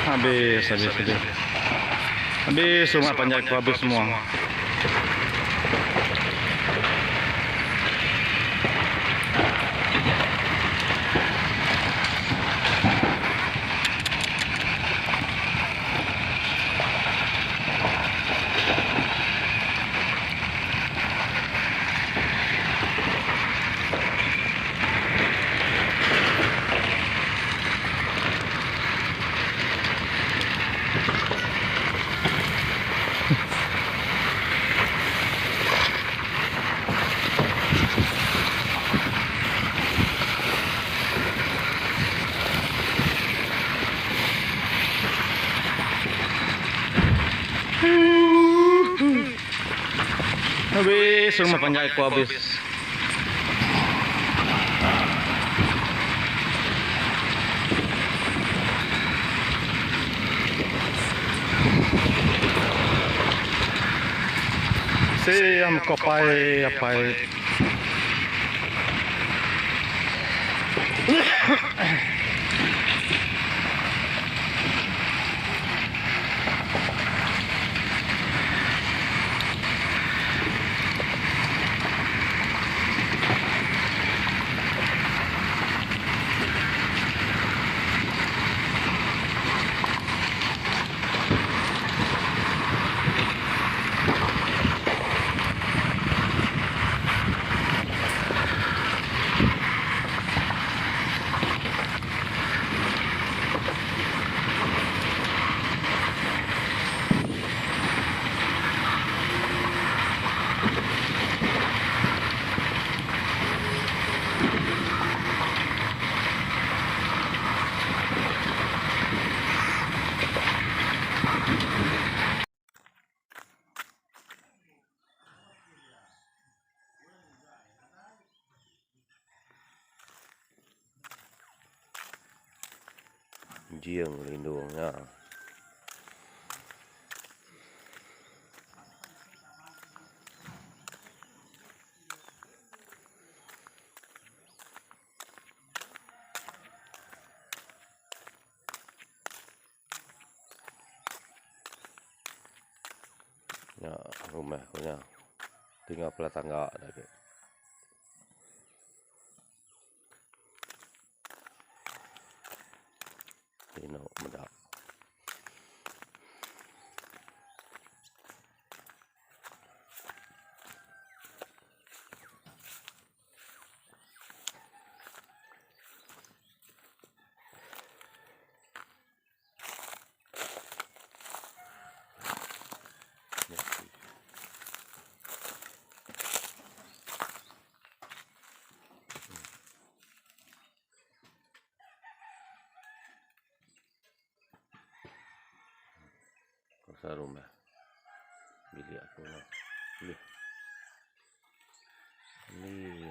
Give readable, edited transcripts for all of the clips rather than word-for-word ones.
Habis, habis, habis. Habis rumah panjai ku habis semua. Habis rumah panjai ku habis. Siam ko apai apai. Jing lindung nya. Nya rumah ku nya. Tinggal pela tangga agi. Inu meda. Pasal rumah bilik aku lah. Boleh. Ni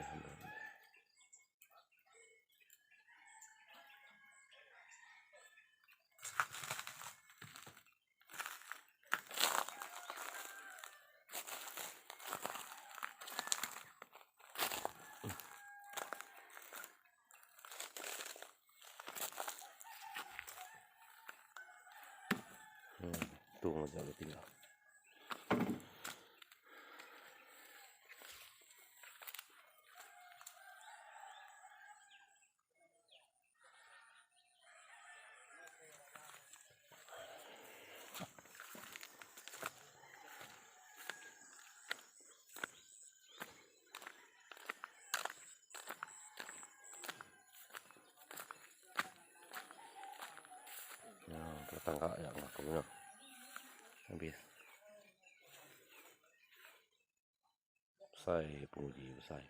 Tu aja lu tinggal. Tangga ya aku nya. Habis. Besai penguji besai.